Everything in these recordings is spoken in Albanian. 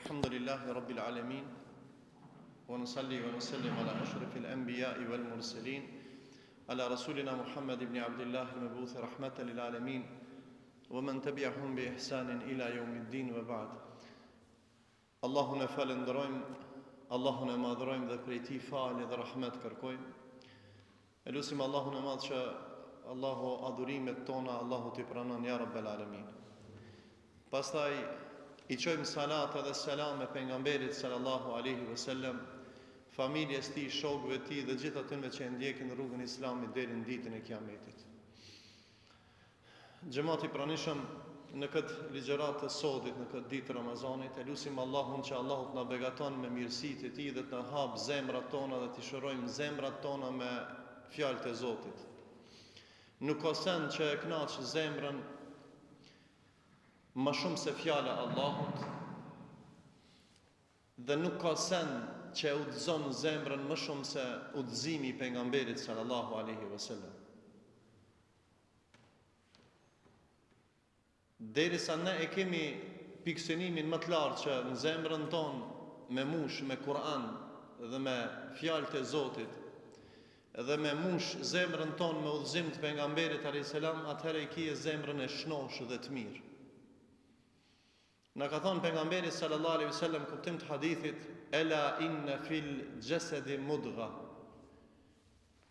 Elhamdulillahi Rabbil Alemin Wa nusalli wa nusallim ala ashrafil anbiya'i wal mursalin ala rasulina Muhammad ibn Abdullah al-mabuth rahmatan lil alamin wa man tabi'ahum bi ihsanin ila yawmiddin wa ba'd Allahun e falënderojmë, Allahun e madhërojmë dhe prej tij falje dhe rahmet kërkojmë. E lusim Allahun e madh që Allahu adhurimet tona Allahu t'i pranon ja Rabbel Alemin. Pastaj i çojmë salate dhe selame pejgamberit sallallahu alaihi wasallam, familjes tij, shokëve të tij dhe gjithë atyre që e ndjekin rrugën e Islamit deri në ditën e Kiametit. Xhemat i pranishëm në këtë ligjëratë të sodit, në këtë ditë të Ramazanit, e lusim Allahun që Allahu të na begaton me mirësitë e tij dhe të na hapë zemrat tona dhe t'i shërojmë zemrat tona me fjalët e Zotit. Nuk ka send që e kënaq zemrën më shumë se fjala e Allahut dhe nuk ka send që e udhëzon zemrën më shumë se udhëzimi i pejgamberit sallallahu alaihi wasallam. Derisa ne e kemi pikësynimin më të lartë që në zemrën tonë me mush me Kur'an dhe me fjalët e Zotit dhe me mush zemrën tonë me udhëzim të pejgamberit alayhis salam, atëherë e kije zemrën e shnoshë dhe të mirë. Na ka thënë pejgamberi sallallahu alaihi wasallam kuptim të hadithit ela inna fil jasadi mudgha.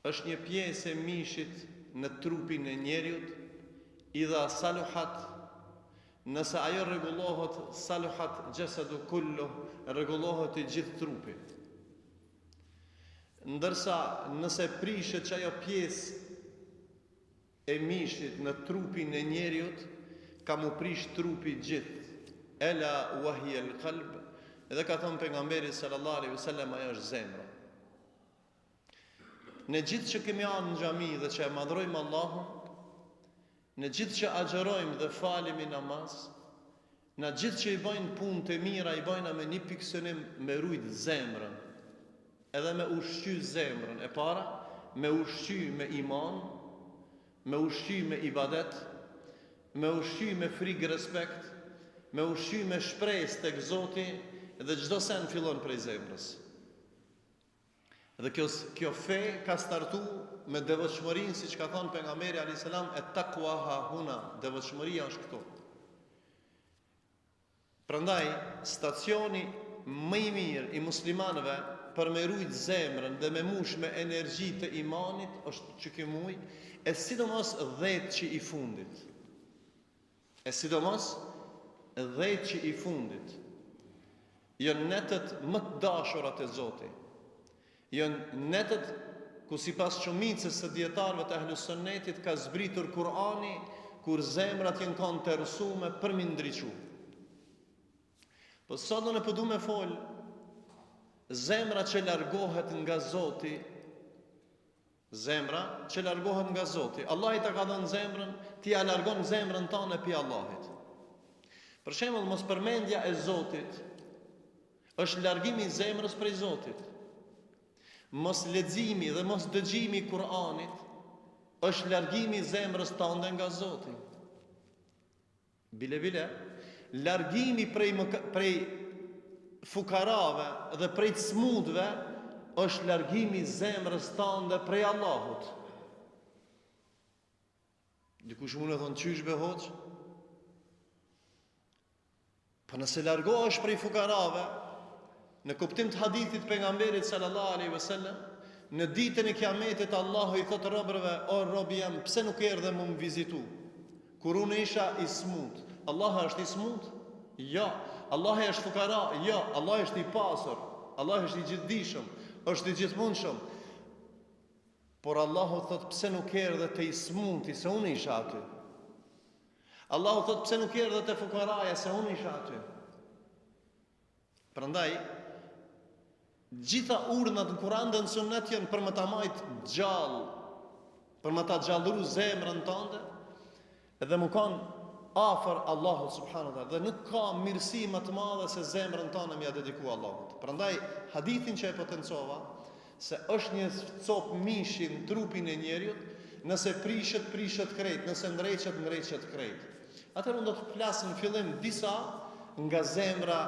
Është një pjesë e mishit në trupin e njeriut, idha saluhat, nëse ajo rregullohet, saluhat jasadu kullu, rregullohet i gjithë trupi. Ndërsa nëse prishet që ajo pjesë e mishit në trupin e njeriut ka mu prish trupi gjithë ela wa hiya al qalb dhe ka thënë pejgamberi sallallahu alaihi wasallam ajo është zemra ne gjithë që kemi ardhur në xhami dhe që e madhrojmë Allahun ne gjithë që agjërojmë dhe falemi namaz Na gjithë që i bajnë punë të mira i bajna me një pikësynim me rujt zemrën edhe me ushqy zemrën e para me ushqy me iman me ushqy me ibadet me ushqy me frigë respekt me ushqy me shpresë tek Zoti dhe çdo sen fillon prej zemrës Dhe kjo kjo fe ka startu me devotshmërinë siç ka thënë pejgamberi alayhis salam et takwa ha huna, devotshmëria është këtu. Prandaj stacioni më i mirë i muslimanëve për me rujt zemrën dhe me mush me energji të imanit është që ky muj, e sidomos dhetëshi i fundit. E sidomos dhetëshi i fundit. Janë netët më të dashura te Zoti. Janë netët ku sipas shumicës së dijetarëve të Ehlus Sunnetit ka zbritur Kur'ani kur zemrat janë kanë të errësume për m'i ndriçu. Po sot unë po du me fol zemra që largohet nga Zoti Zemra që largohet nga Zoti. Allahi ta ka dhënë zemrën, ti ja largon zemrën tane pi Allahit. Për shembull, mospërmendja e Zotit është largimi i zemrës prej Zotit. Mos leximi dhe mos dëgjimi i Kur'anit është largimi i zemrës tande nga Zoti. Bile bile, largimi prej prej fukarave dhe prej të smutëve është largimi i zemrës tande prej Allahut. Dikush mund me thonë qysh be hoxhë? Po nëse largohesh prej fukarave, në kuptim të hadithit të pejgamberit sallallahu alaihi wasallam, në ditën e Kiametit Allahu i thotë robërve, o robi jem, pse nuk erdhe mu më vizitu? Kur unë isha i smut, Allahu është i smut? Jo. Allahu është fukara? Jo. Allahu është i pasur. Allahu është i gjithdijshëm, është i gjithmundshëm. Por Allahu thotë pse nuk erdhe te i smuti se unë isha aty. Allahu thotë pse nuk erdhe te fukaraja se unë isha aty. Prandaj gjitha urdhnat në Kur'an dhe në Sunnet janë për me ta majt gjallë, për me ta gjallëru zemrën tënde dhe mu kanë afër Allahut subhanahu wa taala dhe nuk ka mirësi më të madhe se zemrën tënde me ja dediku Allahut. Prandaj hadithin që e potencova Se është një copë mishi në trupin e njeriut, nëse prishet, prishet krejt, nëse ndreqet, ndreqet krejt. Atëherë unë do të flas në fillim disa nga zemra.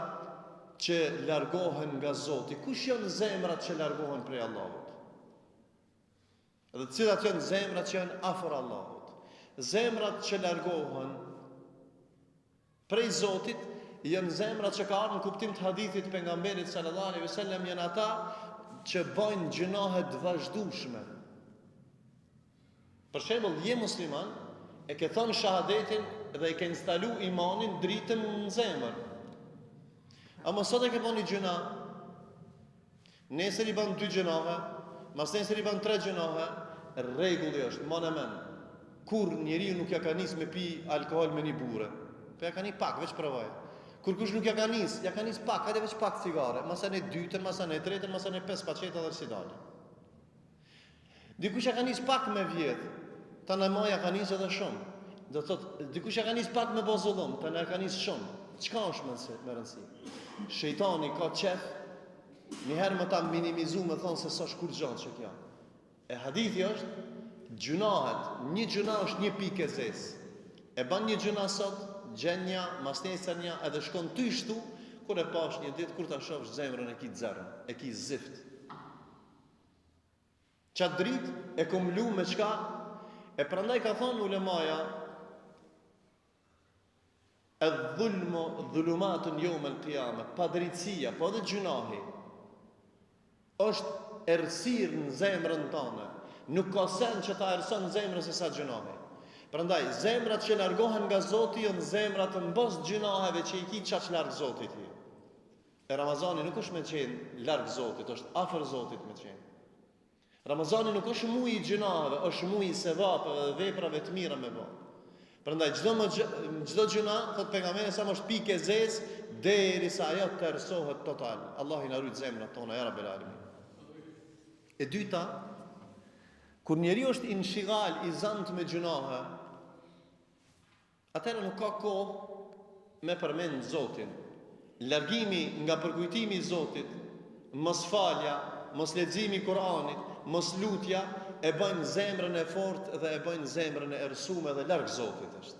që largohen nga Zoti? Kush janë zemrat që largohen prej Allahut? Dhe cilat janë zemrat që janë afër Allahut? Zemrat që largohen prej Zotit janë zemrat që ka ardhur në kuptim të hadithit të pejgamberit sallallahu alaihi wasallam janë ata që bajnë gjynahe të vazhdueshme. Për shembull, je musliman, e ke thënë shahadetin dhe e ke instalu imanin dritën në zemër. Ama sot e ke bo një gjynah, nesër i ban dy gjynahe, masnesër i ban tre gjynahe, rregulli është, mane men, kurrë njeriu nuk ja ka nis me pi alkohol me një bure, po ja ka nis pak, veç provoje. Kurkush nuk ja ka nis, ja ka nis pak, hajde veç pak cigare, masanej dytën, masanej tretën, masanej pesë paqeta dhe s'i dalë. Dikush ja ka nis pak me vjedh, tani ma ja ka nis edhe shumë. Do thot, dikush ja ka nis pak me bo zullum, tani ja ka nis shumë. Çka është me, me rëndësi? Shejtani ka qef, njëherë me ta minimizu me thonë se s'është kurgjo qekjo. E hadithi është, gjynahet, një gjynah është një pikë e zezë. E ban një gjynah sot, gjen nja, masnesër nja, edhe shkon tuj shtu, kur e pash një ditë, kur ta shofsh zemrën e ki zero, e ki zift. Qat dritë e ka mlu me çka? E prandaj ka thonë ulemaja Edh-dhulmu dhulumatun jeume el-kijame, padrejtësia, po edhe gjynahi, është errësirë në zemrën tane. Nuk ka sen që ta errëson zemrën se sa gjynahi. Prandaj, zemrat që largohen nga Zoti janë zemrat mbas gjynaheve që i ki qaq larg Zotit je. E Ramazani nuk është me qenë larg Zotit, është afër Zotit me qenë. Ramazani nuk është muji i gjynaheve, është muji i sevapeve dhe veprave të mira me bo. Prandaj çdo më çdo gjynah, thot pejgamberi sa është pikë e zezë derisa ajo të errësohet total. Allahu na rujt zemrat tona ja Rabbel Alamin. E dyta, kur njeriu është inshigal i zant me gjynahe, Atëherë nuk ka kohë me përmend Zotin. Largimi nga përkujtimi i Zotit, mosfalja, mosleximi i Kur'anit, moslutja e bëjnë zemrën e fortë dhe e bëjnë zemrën e errësume dhe larg Zotit është.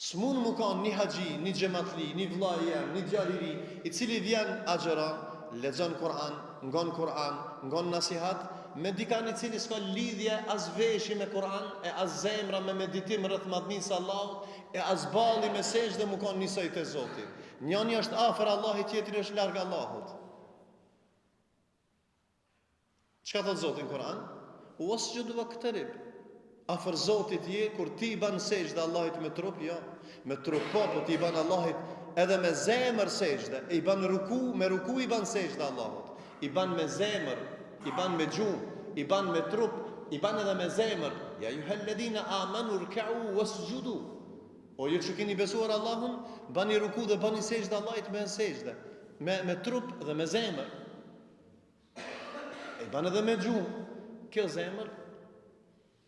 S'mund mu kanë një haxhi, një xhematli, një vlla i jem, një djalë i ri, i cili vjen agjëron, lexon Kur'an, ngon Kur'an, ngon nasihat, Me dikan i cili s'ka lidhje as veshi me Kur'an e as zemra me meditim rreth madhnisë së Allahut e as balli me sexhde mu kon njësoj te Zoti. Njani është afër Allahit tjetri është larg Allahut. Çka thot Zoti në Kur'an? Wasjud waqtarib. Afër Zotit je kur ti i ban sexhde Allahit me trup, jo. Me trup po, po ti i ban Allahit edhe me zemër sexhde, e i ban ruku, me ruku i ban sexhde Allahut. I ban me zemër, i ban me gjuhë, i ban me trup, i ban edhe me zemër. Ja ejjuhelledhine amenu rkeu wasxhudu. O ju që keni besuar Allahun, bani ruku dhe bani sexhde Allahit me sexhde, me, me trup dhe me zemër. E ban edhe me gjuhë. Kjo zemër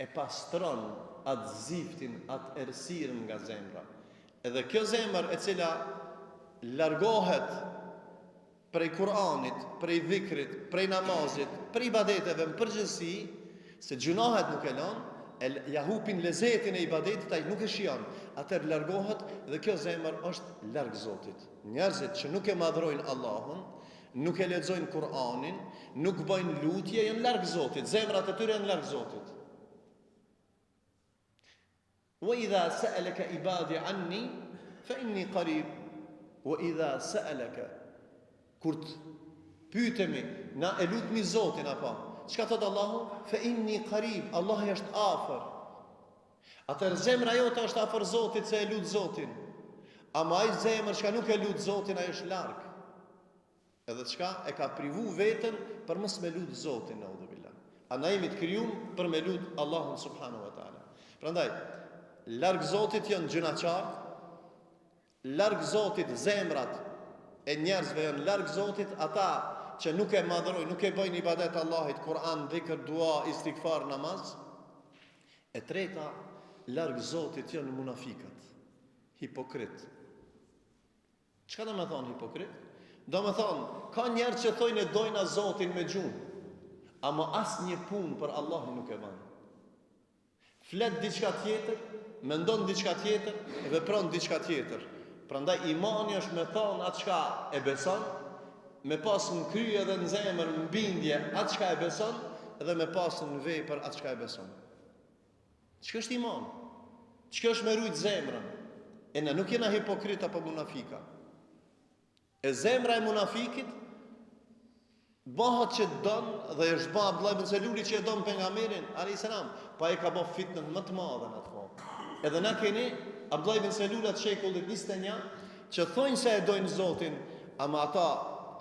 e pastron atë ziftin, atë errësirën nga zemra. Edhe kjo zemër e cila largohet prej Kur'anit, prej dhikrit, prej namazit, prej ibadeteve në përgjithësi, se gjynahet nuk e lon, e ja hupin lezetin e ibadetit, ai nuk e shijon. Atëherë largohet dhe kjo zemër është larg Zotit. Njerëzit që nuk e madhrojnë Allahun, Nuk e lexojnë Kur'anin, nuk bëjnë lutje, janë larg Zotit, zemrat e tyre janë larg Zotit. Wa idha sa'alaka ibadi anni fa inni qarib. Wa idha sa'alaka kur të pyetemi, na e lutmi Zotin apo? Çka thot Allahu? Fa inni qarib, Allahu është afër. Atëherë zemra jote është afër Zotit se e lut Zotin. Ama ai zemër çka nuk e lut Zotin, ai është larg. Edhe çka e ka privu veten për mos me lut Zotin, neudhubillah. A na jemi të krijum për me lut Allahun subhanahu wa taala. Prandaj, larg Zotit janë gjynahqarët, Larg Zotit zemrat e njerëzve janë larg Zotit ata që nuk e madhrojnë, nuk e bëjnë ibadet Allahit, Kur'an, dhikr, dua, istigfar, namaz. E treta, larg Zotit janë munafikët, hipokrit. Çka do me thonë hipokrit? Do me thonë, ka njerëz që thojnë e dojna Zotin me gjuhë, ama asnjë punë për Allahin nuk e banë. Flet diçka tjetër, mendon diçka tjetër, vepron diçka tjetër. Prandaj imani është me thonë atë çka e beson, me pas në krye dhe në zemër në bindje atë çka e beson dhe me pas në vepër atë çka e beson. Çka është iman? Çka është me rujt zemrën? E na nuk jena hipokrit apo munafika. E zemra e munafikit bëhet që don dhe është bë Abdullah ibn Seluli që e don pejgamberin alayhis salam, po ai ka bë fitnën më të madhe në atë kohë. Edhe na keni Abdullah ibn Selula të shekullit 21 që thonë se e dojnë Zotin, ama ata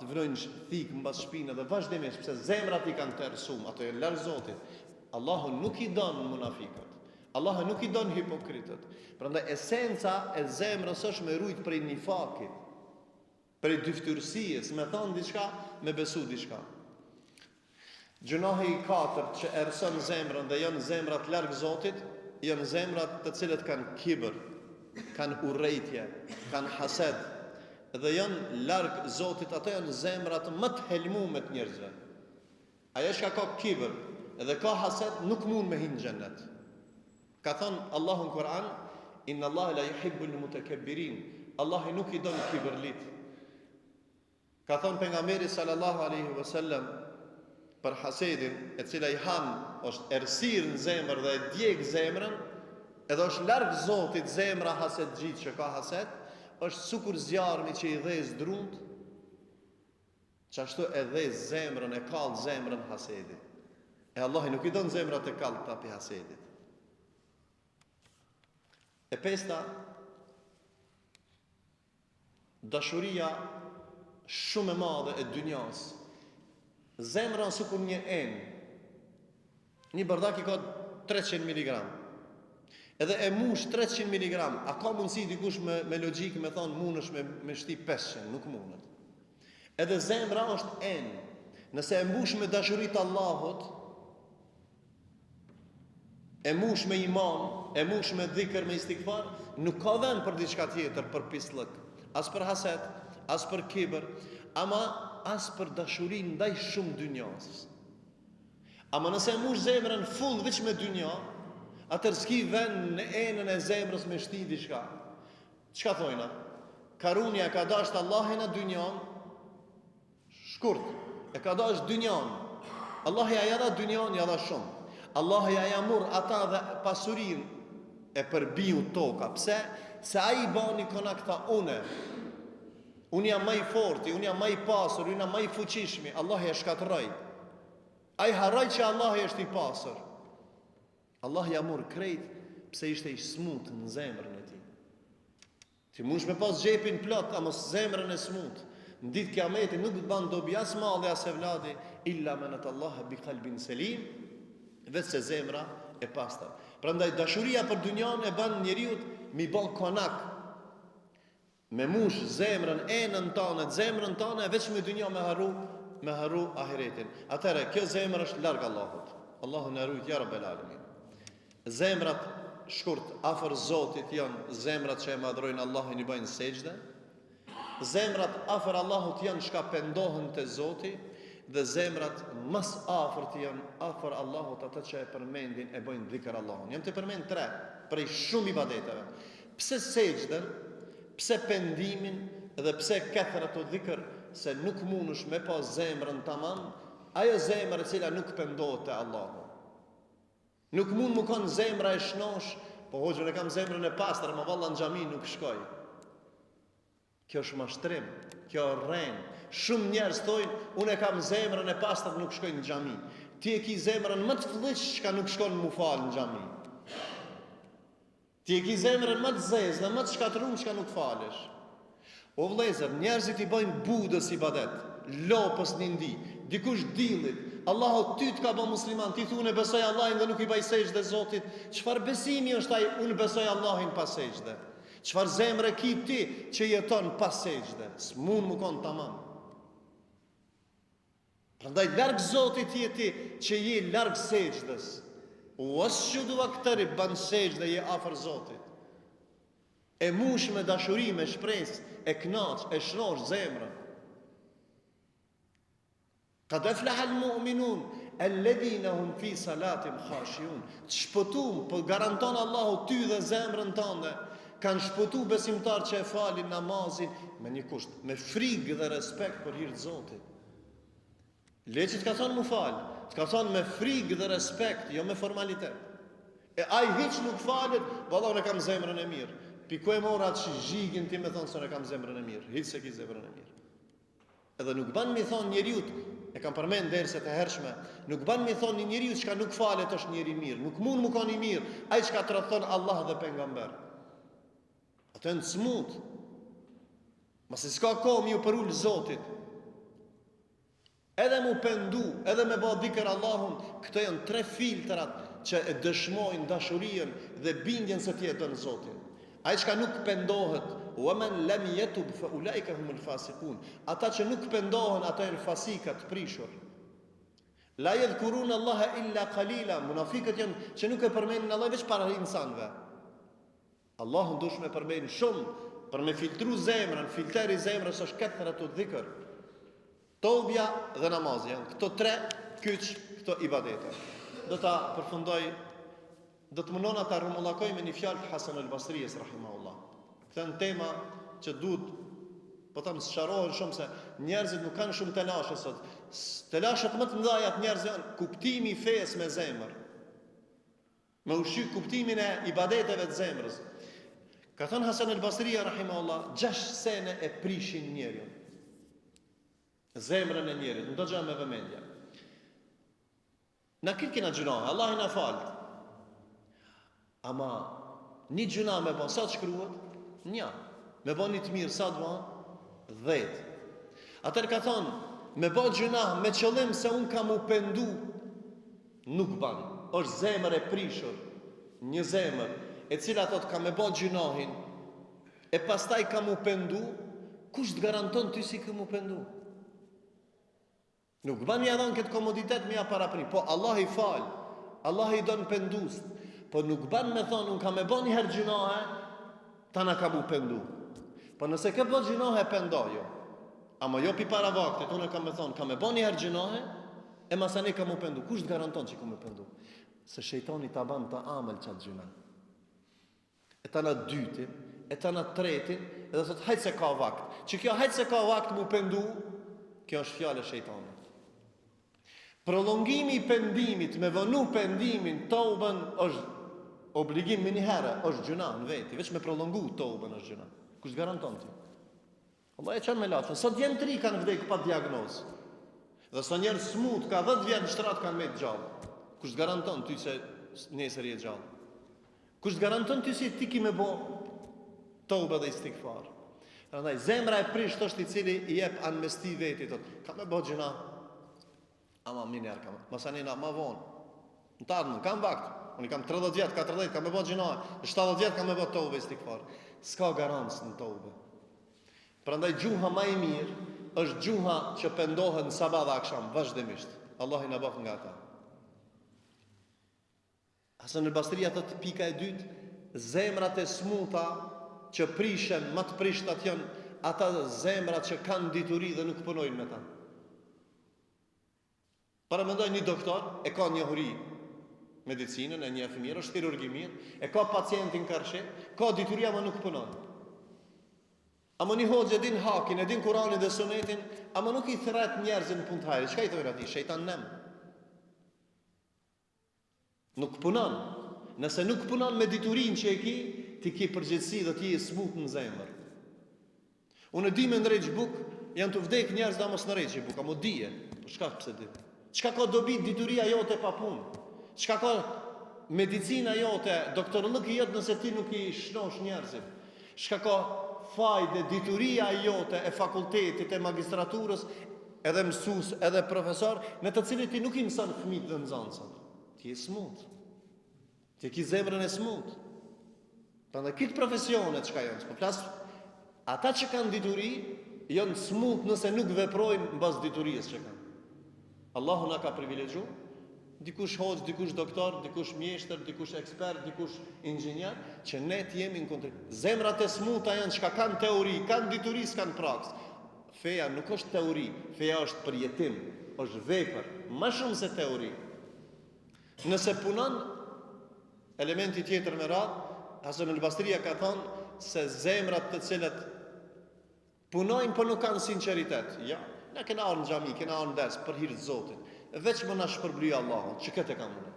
të vnojnë thikë mbas shpine dhe vazhdimisht pse zemrat i kanë të errësum, ato janë larg Zotit. Allahu nuk i don munafikët. Allahu nuk i don hipokritët. Prandaj esenca e zemrës është me rujt prej nifakit, prej dyftyrësisë, me thonë diçka, me besu diçka. Gjynahi i katërt që errëson zemrën dhe janë zemrat larg Zotit, janë zemrat të cilët kanë kibër, kanë urrejtje, kanë hased dhe janë larg Zotit, ato janë zemrat më të helmume të njerëzve. Ajo çka ka kibër dhe ka haset nuk mund me hi në xhennet. Ka thënë Allahu në Kur'an, Inna Allahe la yuhibbul mutakabbirin. Allahu nuk i don kibërlit. Ka thënë pejgamberi sallallahu alaihi wasallam për hasedin, e cila i han është errësirë në zemër dhe e djeg zemrën, edhe është larg Zotit zemra hasedxhit që ka haset, është sukur zjarmi që i dhez drunt, Qashtu e dhez zemrën e kall zemrën hasedi. E Allahi nuk i don zemrat e kallta pi hasedit. E pesta, dashuria shumë e madhe e dynjas. Zemra sikur një enë. Një bardak i ka 300 mg. Edhe e mush 300 mg, a ka mundësi dikush me, me logjikë me thonë mundesh me, me shti 500, nuk mundet. Edhe zemra është enë. Nëse e mbush me dashuri të Allahut, e mush me iman, e mush me dhikër, me istigfar, nuk ka vend për diçka tjetër, për pisllëk, as për haset, as për kibër, ama as për dashuri ndaj shumë dynjas. Ama nëse e mush zemrën full veç me dynja, atëherë s'ki vend në enën e zemrës me shti diçka. Çka thojna? Karuni e ka dasht Allahin a dynjan? Shkurt, e ka dasht dynjan. Allahi a ja dha dynjan, ja dha shumë. Allahi a ja mur ata dhe pasurinë e përbiu toka. Pse? Se ai i bani konak tha une. Unë jam ma i forti, unë jam ma i pasur, unë jam ma i fuqishmi. Allahi e shkatërroi. Ai harroi që Allahi është i pasur. Allahi ja mur krejt pse ishte i smut në zemrën e tij. Ti mundesh me pas xhepin plot, ama zemrën e smut. Në ditë kiametit nuk të ban dobi as malli as evladi, illa men etallahe bi kalbin selim, veç se zemra e pastër. Prandaj dashuria për dynjan e ban njeriut mi ba konak Me mush zemrën enën tane zemrën tane veç me dynja me harru me harru ahiretin atëherë kjo zemër është larg Allahut Allahu na rujt ja rabbel alemin zemrat shkurt afër Zotit janë zemrat që e madhrojnë Allahin i bajnë sexhde zemrat afër Allahut janë çka pendohen te Zoti dhe zemrat më së afërti janë afër Allahut ata që e përmendin e bëjnë dhikr Allahun jam tu përmend tre prej shumë ibadeteve Pse sexhden, pse pendimin dhe pse kethretu dhikr se nuk mundesh me pa zemrën tamam, ajo zemër e cila nuk pendohet te Allahu. Nuk mund mu kon zemra e shnosh, po hoxhë unë e kam zemrën e pastër, ama valla në xhami nuk shkoj. Kjo është mashtrim, kjo është rrenë. Shumë njerëz thojnë, unë e kam zemrën e pastër, nuk shkoj në xhami. Ti e ki zemrën më të flliqt çka nuk shkon mu fal në xhami. Ti e ki zemrën më të zezë dhe më të shkatërrume çka nuk falesh. O vëllezër, njerëzit i bëjnë Budës ibadet, lopës nindi, dikush dillit, Allahu ty të ka bë musliman, ti thu unë e besoj Allahin dhe nuk i baj sexhde Zotit, çfarë besimi është ai unë besoj Allahin pa sexhde? Çfarë zemre ki ti që jeton pa sexhde? S'mund mu kon tamam. Prandaj larg Zotit je ti që je larg sexhdes. Wasjudu waktarib ban sexhde je afër Zotit. E mush me dashuri, me shpresë, e knaq, e shnosh zemrën. Kad eflaha al-mu'minun alladhina hum fi salatihim khashiun. Të shpëtum, po garanton Allahu ty dhe zemrën tënde. Kanë shpëtu besimtarët që e falin namazin me një kusht, me frigë dhe respekt për hir të Zotit. Le që të ka thonë mu falë, të ka thonë me frigë dhe respekt, jo me formalitet. E ai hiç nuk falet, valla unë e kam zemrën e mirë. Pi ku e more atë zhigin ti me thonë se unë e kam zemrën e mirë, hiç s'e ki zemrën e mirë. Edhe nuk ban mi thonë njeriut, e kam përmend derset e hershme, nuk ban mi thonë një njeriut çka nuk falet është njeri i mirë, nuk mund mu kanë i mirë, ai çka tradhton Allah dhe pejgamber. Ato janë të smut. Masi s'ka kohë mi u përul Zotit. Edhe mu pendu, edhe me ba dhikër Allahun, këto janë tre filtrat që e dëshmojnë dashurinë dhe bindjen se ti e don Zotin. Ai çka nuk pendohet, wa men lem jetub fe ulaike humul fasikun. Ata që nuk pendohen, ata janë fasika të prishur. La jedhkurun Allahe illa kalila, munafikët janë që nuk e përmenin Allahun veç para insanve. Allahun dush me përmenin shumë, për me filtru zemrën, filteri i zemrës është kethretu dhikër. Tobja dhe namazi janë këto tre kyç, këto ibadete. Do ta përfundoj, do të mundona ta rrumullakoj me një fjalë të Hasan al-Basrijes rahimahullah. Këto janë tema që duhet po them sqarohen shumë se njerëzit nuk kanë shumë telashe sot. Telashet më të mëdha të njerëzve janë kuptimi i fesë me zemër. Me ushqy kuptimin e ibadeteve të zemrës. Ka thënë Hasan el Basria rahimahullah, gjashtë sene e prishin njeriun. Zemrën e njerit, ndëgjo me vëmendje. Na krejt kena gjynahe, Allahu na faltë. Ama një gjynah me ba, sa të shkruhet? Një. Me ba një të mirë, sa të ban? Dhetë. Atëherë ka thonë, me ba gjynah me qëllim se unë kam u pendu, Nuk ban. Është zemër e prishur, një zemër e cila thotë kam me ba gjynahin e pastaj kam u pendu, kush të garanton ty se ke m'u pendu? Nuk ban me ja dhon këtë komoditet me ja parapri. Po Allahu i fal, Allahu i don pendust. Po nuk ban me thonë unë kam me ba një herë gjynahe, tana kam u pendu. Po nëse ke bo gjynahe pendoju. Ama jo pi para vaktit, unë kam me thonë, kam me bo një herë gjynahe, E masanej kam u pendu, kush të garanton që ke m'u pendu? Se shejtani ta ban të amël qatë gjynah. E tana dytin, e tana tretin, edhe thot hajt se ka vakt. Që kjo hajt se ka vakt m'u pendu, kjo është fjalë e shejtanit. Prolongimi i pendimit, me vonu pendimin, teuben, është obligim menjëherë, është gjynah në veti, veç me prolongu teuben është gjynah. Kush të garanton ty? Allah e çon melaqen. Sa djem të ri kanë vdek pa diagnozë. Dhe sa njerëz smut ka 10 vjet në shtrat kanë met gjallë. Kush të garanton ty se nesër je gjallë? Kush të garanton ty se ti ki me bo tobe dhe istigfar? Prandaj zemra e prisht është i cili i jep amnesti vetit, thotë, kam me bo gjynah. Ama menjëherë kam. Masanej ma vonë. Në të ardhmen, kam vakt. Unë kam 30 vjet, 40, kam me bo gjynahe. Në 70 vjet kam me bo tobe istigfar. S'ka garancë në tobe. Prandaj gjuha ma e mirë është gjuha që pendohet në sabah dhe aksham, vazhdimisht. Allahu na bëftë nga ata. Hasan el Basria thotë pika e dytë, zemrat e smuta që prishen, ma të prishtat janë ata zemra që kanë dituri dhe nuk punojnë me ta. Paramendo një doktor e ka njohuri medicinën, e njeh mirë, është kirurg i mirë, e ka pacientin karshi, ka dituri ama nuk punon. Ama një hoxhë e din hakin, e din Kuranin dhe Sunetin, ama nuk i thërret njerëzit në punë të hajrit. Çka i thonë atij? Shejtan nem. Nuk punon. Nëse nuk punon me diturinë që e ki, ti ki përgjegjësi dhe ti je i smut në zemër. Unë e di me ndreq bukë, janë tu vdek njerëz dhe mos ndreqi bukë, amo dije. Po çka pse di? Çka ka dobi dituria jote pa punë? Çka ka medicina jote, doktorllëki jot nëse ti nuk i shnosh njerëzit? Çka ka fajde dituria jote e fakultetit, e magistraturës, edhe mësues, edhe profesor, në të cilin ti nuk i mëson fëmijët dhe nxënësat. Ti je smut. Ti ki zemrën e smut. Prandaj këto profesione çka janë, po flas ata që kanë dituri janë smut nëse nuk veprojnë mbas diturisë që kanë. Allahu na ka privilegju, dikush hoxhë, dikush doktor, dikush mjeshtër, dikush ekspert, dikush inxhinier, që ne të jemi në kontakt. Zemrat e smuta janë çka kanë teori, kanë dituri, s'kanë praksë. Feja nuk është teori, feja është përjetim, është vepër, më shumë se teori. Nëse punon elementi tjetër me radhë, Hasan el Basria ka thënë, se zemrat të cilat punojnë po nuk kanë sinqeritet. Ja, na kena ardhë në xhami, kena ardhë në ders për hir të Zotit. Veç me na shpërbly Allahu, që këtë e kam unë.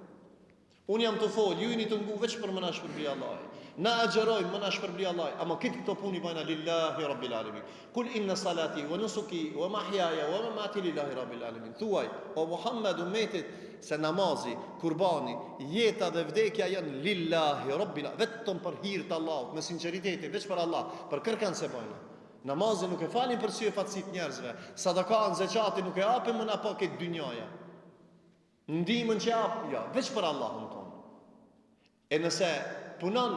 Unë jam tu fol, ju jeni tu ngu veç për me na shpërbly Allahu. Na agjërojmë me na shpërbly Allahu, ama këtë këto punë i bajna lillahi rabbil alamin. Kul inna salati wa nusuki wa mahyaja wa mamati lillahi rabbil alamin. Thuaj, o Muhammed umetit, se namazi, kurbani, jeta dhe vdekja janë lillahi rabbil alamin, vetëm për hir të Allahut, me sinqeritetin, veç për Allah, për kërkan s'e bajna. Namazin nuk e falim për sy e faqe të njerëzve, sadakanë, zeqatin nuk e apim me na pa këtë dynjaja. Ndihmën që jap, jo, veç për Allahun tonë. E nëse punon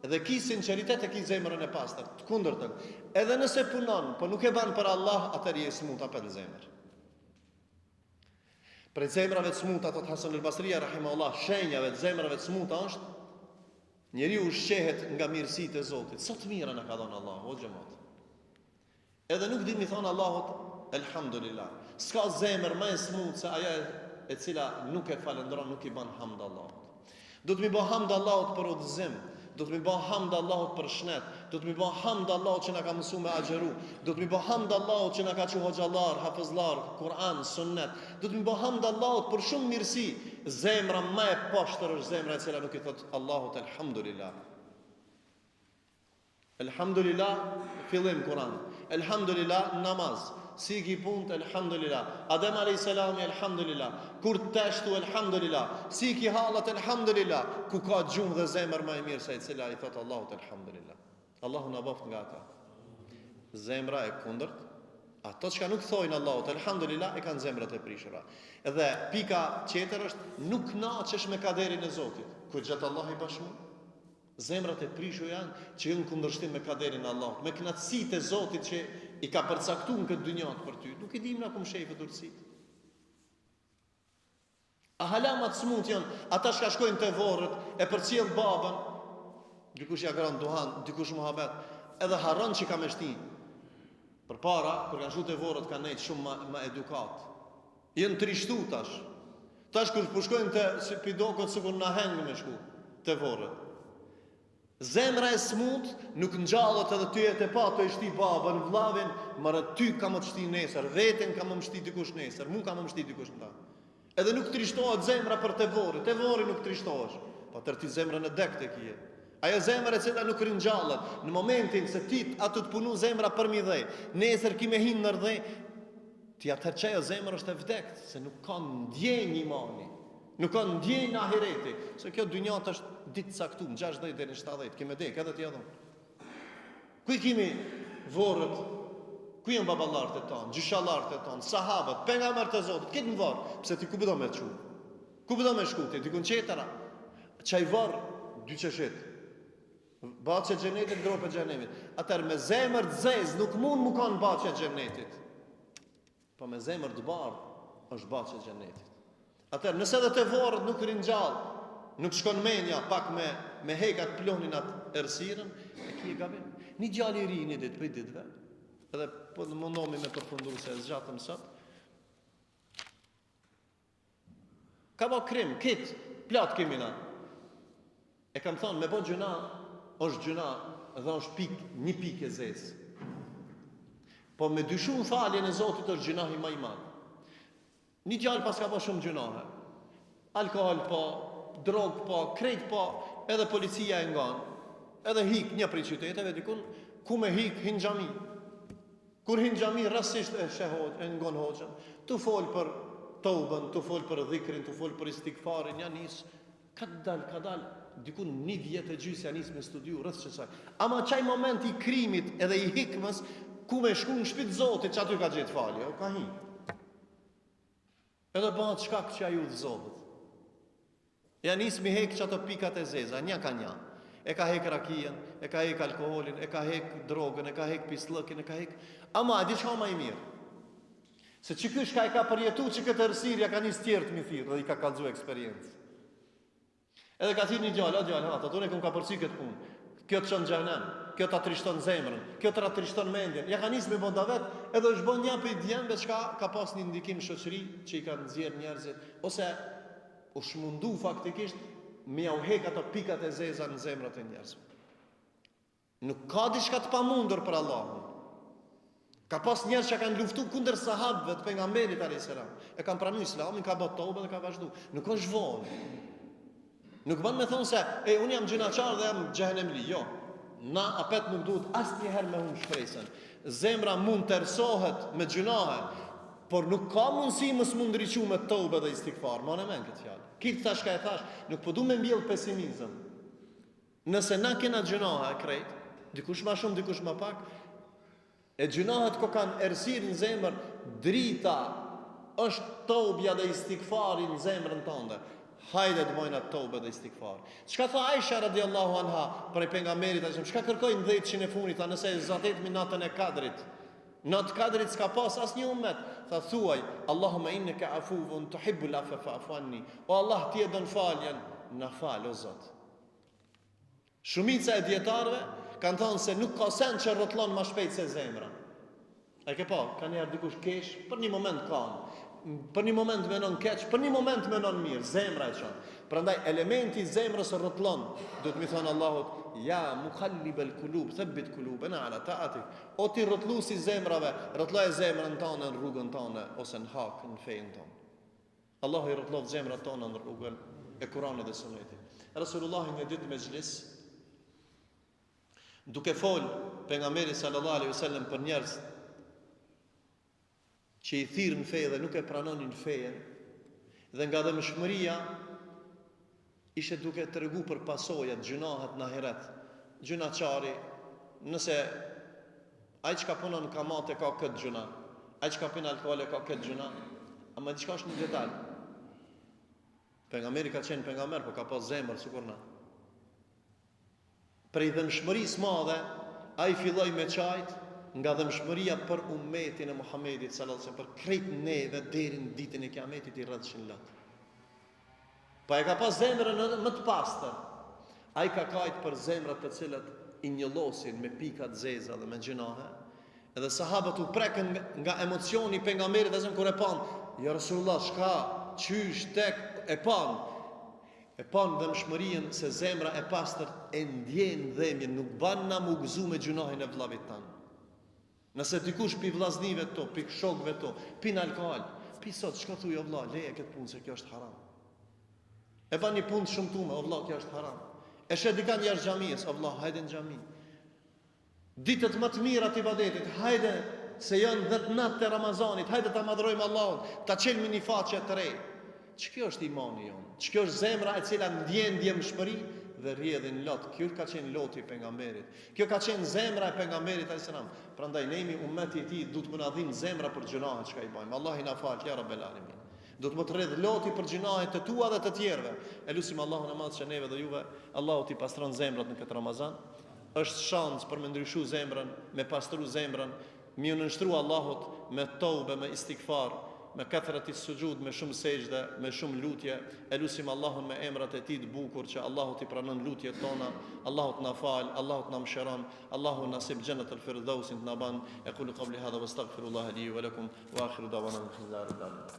dhe ki sinqeritet e ki zemrën e pastër, të kundërtën. Edhe nëse punon, po nuk e ban për Allah, atëherë je i smut apet në zemër. Prej zemrave të smuta, thot Hasan el-Basria, rahimahullah, shenjave të zemrave të smuta është, njeriu ushqehet nga mirësitë e Zotit. Sa të mira na ka dhënë Allahu, o xhemat. Edhe nuk di m'i thonë Allahut Elhamdulillah. S'ka zemër më e smutë se ajo e cila nuk e falëndron, nuk i bën hamd Allahut. Duhet m'i bë hamd Allahut për udhëzim, duhet m'i bë hamd Allahut për shnet, duhet m'i bë hamd Allahut që na ka mësu me agjëru, duhet m'i bë hamd Allahut që na ka çu hoxhallar, hafëzllar, Kur'an, sunnet, duhet m'i bë hamd Allahut për shumë mirësi. Zemra më e poshtër është zemra e cila nuk i thot Allahut Elhamdulillah. Elhamdulillah fillim Kur'an. Elhamdulillah namaz. Si i ki punët Elhamdulillah. Adem alayhis salami Elhamdulillah. Kur t'teshtu Elhamdulillah. Si i ki hallat Elhamdulillah. Ku ka gjuhë dhe zemër më e mirë se e cila i thot Allahut Elhamdulillah. Allahu na bëft nga ata. Zemra e kundërt, ato çka nuk thojnë Allahut Elhamdulillah e kanë zemrat e prishura. Edhe pika tjetër është nuk knaqesh me kaderin e Zotit. Ku gjet Allahu i bashmu? Zemrat e prishura janë që janë në kundërshtim me kaderin e Allahut, me kënaqësitë e Zotit që i ka përcaktuar në këtë dynja për ty. Nuk i dimë na ku mshefet urtësitë. A hala ma të smut janë ata çka shkojnë te vorret e përcjell babën, dikush ja gran duhan, dikush muhabet, edhe harron që ka me shti. Përpara, kur kanë shku te vorret kanë nejtë shumë ma, ma edukat. Janë trishtu tash. Tash kur po shkojnë te si pi doket sikur na heng me shku te vorret. Zemra e smut nuk ngjallet edhe ty e te pa tu e shti babën, vllavin, more ty ka me të shti nesër, veten ka me më shti dikush nesër, mu ka me më shti dikush në ta. Edhe nuk trishtohet zemra për te vorri, te vorri nuk trishtohesh. Po atëherë ti zemrën e dekt e kije. Ajo zemër e cila nuk ringjallet, në momentin se ti aty të punu zemra përmi dhe, nesër ki me hi nër dhe, Ti atëherë qajo zemër është e vdekt, se nuk ka ndjenjë imani, nuk ka ndjenjë ahireti, se kjo dynja është ditë caktum, 60 deri në 70, ki me dek edhe ti edhe unë. Ku i kimi vorret, ku janë baballarët e tanë, gjyshallarët e tanë, sahabët, pejgamberët e Zotit, krejt në vorr, pse ti ku po do me çu? Ku po do me shku ti, dikun qetër a? Qaj vorr, dy qeshit, Bahçe xhenetit, gropë e xhehenemit. Atëherë me zemër të zezë nuk mund mu kanë bahçe xhenetit. Po me zemër të bardhë është bahçe xhenetit. Atëherë nëse edhe te vorret nuk ringjall, nuk shkon menja pak me me hek atë pluhnin atë errësirën, e ki gabim. Një djalë i ri një ditë prej ditëve, edhe po mundohemi me përfundu se e zgjatëm sot, Ka bo krim, kit, plot kemi na. E kam thonë, me bo gjynah, është gjynah dhe është pik, një pikë e zezë. Po me dyshu në faljen e Zotit është gjynahi ma i madh. Një djalë paska bo shumë gjynahe. Alkohol po, drogë po, krejt po, edhe policia e ngan. Edhe hik një prej qyteteve dikun, ku me hik hin xhami. Kur hin n'xhami rastësisht e sheh hoxhën, e ngon hoxhën, tu fol për toubën, tu fol për dhikrin, tu fol për istigfarin, ja nis kadal kadal diku një vjet e gjysë ja nis me studiu rreth qësaj. Ama qaj moment i krimit edhe i hikmës ku me shku në shtëpi të Zotit qaty ka gjetë falje, o ka hi. Edhe bëhet shkak që ai udhëzohet. Ja nis mi hek qato pikat e zeza, nja ka nja. E ka hek rakijën, e ka hek alkoholin, e ka hek drogën, e ka hek pisllëkin, e ka hek... Ama, e di çka ma i mirë? Se që ky shka e ka përjetu që këtë errësirë, ja ka nis tjerët mi thirrë dhe i ka kallzu eksperiencë. Edhe ka thirrë një djalë, o djalë, ha, thotë unë e kom kapërcy këtë punë. Kjo të çon n'xhehnem, kjo ta trishton zemrën, kjo ta trishton mendjen. Ja ka nis me bo davet, edhe është bo një prej djemve çka ka pas një ndikim në shoqëri që i ka nxjerr njerëzit ose u mundu faktikisht me jau hek ato pikat e zeza në zemrat e njerëzve. Nuk ka diçka të pamundur për Allahun. Ka pas njerëz që kanë luftu kundër sahabëve të pejgamberit alayhis salam. E kanë pranu Islamin, ka bë tobe dhe ka vazhdu. Nuk është vonë. Nuk ban me thonë se, e, unë jam gjynahqar dhe jam xhehenemli. Jo. Na apet nuk duhet asnjëherë me humb shpresën. Zemra mund të errësohet me gjynahe, por nuk ka mundësi mos m'u ndriçu me tobe dhe istigfar. Mane men këtë fjalë. Këtë tash çka e thash, nuk po du me mbjell pesimizëm. Nëse na kena gjynahe krejt, dikush ma shumë, dikush ma pak, e gjynahet ko kanë errësirë në zemër, drita është tobja dhe istigfari në zemrën tënde. Hajde të bojna tobe dhe istigfar. Çka tha Aisha radiallahu anha prej pejgamberit alejhi selam, çka kërkoi në dhjetëshin e funit, tha nëse e zatetmi natën e kadrit, natë kadrit s'ka pas asnjë umet, tha thuaj, Allahumma inneke afuvun tuhibbul afwa fa'fu anni. O Allah ti e don faljen, na fal o Zot. Shumica e dijetarëve kanë thënë se nuk ka send që rrotllon ma shpejt se zemra. E ke pa, kanjëherë dikush kesh, për një moment kan, për një moment menon keq, për një moment menon mirë, zemra e çon. Prandaj elementi i zemrës rrotllon, duhet me i thonë Allahut, ja mukallibel kulub, thabbit kulubena ala ta'atik. O ti rrotlluesi i zemrave, rrotulloje zemrën tënde në rrugën tënde ose në hak, në fenë tënde. Allahu i rrotulloftë zemrat tona në rrugën e Kuranit dhe Sunetit. Resulullahi një ditë në mexhlis duke fol pejgamberi sallallahu alaihi wasallam për njerëz që i thirr në fe dhe nuk e pranonin fejen dhe nga dhembshmëria Ishte duke tregu për pasojat, gjynahet në ahiret. Gjynahqari, nëse ai çka punon kamate ka këtë gjynah, ai çka pin alkool e ka këtë gjynah, ama diçka është një detal. Pejgamberi ka qenë pejgamber, po ka pas zemër sikur na. Prej dhembshmërisë madhe, ai filloi me qajt nga dhembshmëria për ummetin e Muhammedit sallallahu alaihi wasallam, për krejt neve deri në ditën e Kiametit i rrjedhshin lot. Po e ka pas zemrën më të pastër. Ai ka kajt për zemrat të cilat i njollosin me pika të zeza dhe me gjynahe. Edhe sahabët u prekën nga emocioni i pejgamberit alejhi selam kur e panë, ja Resulullah, çka, qysh tek e panë. E panë dhembshmërinë se zemra e pastër e ndjen dhembjen, nuk ban na m'u gëzu me gjynahin e vllavit tanë. Nëse dikush pi vllaznive tu, pi shokëve tu, pin alkool, pi sot, shko thuj o vlla, leje këtë punë se kjo është haram. E ban një punë të shëmtume, o vlla, kjo është haram. E sheh dikan jashtë xhamisë, o vlla, hajde në xhami. Ditët më të mira të ibadetit, hajde se janë 10 natë të Ramazanit, hajde ta madhrojmë Allahun, ta çelmi një faqe të re. Qikjo është imani jonë? Qikjo është zemra e cila ndjen ndjeshmëri dhe rrjedhin lot. Kjo ka qenë loti i pejgamberit. Kjo ka qenë zemra e pejgamberit alejhi selam. Prandaj ne jemi ummeti i tij, duhet me na dhimt zemra për gjynahet çka i bajmë. Allahu na faltë ja Rabbel Alamin. Duhet me të rrjedh loti për gjynahet e tua dhe të tjerëve. E lusim Allahun e Madh që neve dhe juve Allahu t'i pastron zemrat në këtë Ramazan. Është shans për me ndryshu zemrën, me pastru zemrën, Me iu nënshtru Allahut me toube, me istigfar, me kathrati suxhud, me shumë sexhde, me shumë lutje, e lusim Allahun me emrat e Tij të bukur që Allahu t'i pranon lutjet tona, Allahu të na falë, Allahu të na mëshiron, Allahu nasip xhenet el firdausin të na ban, ekulu kavli hadha wastagfirullaha li wa lakum wa akhiru dawana alhamdulillahi rabbil alamin.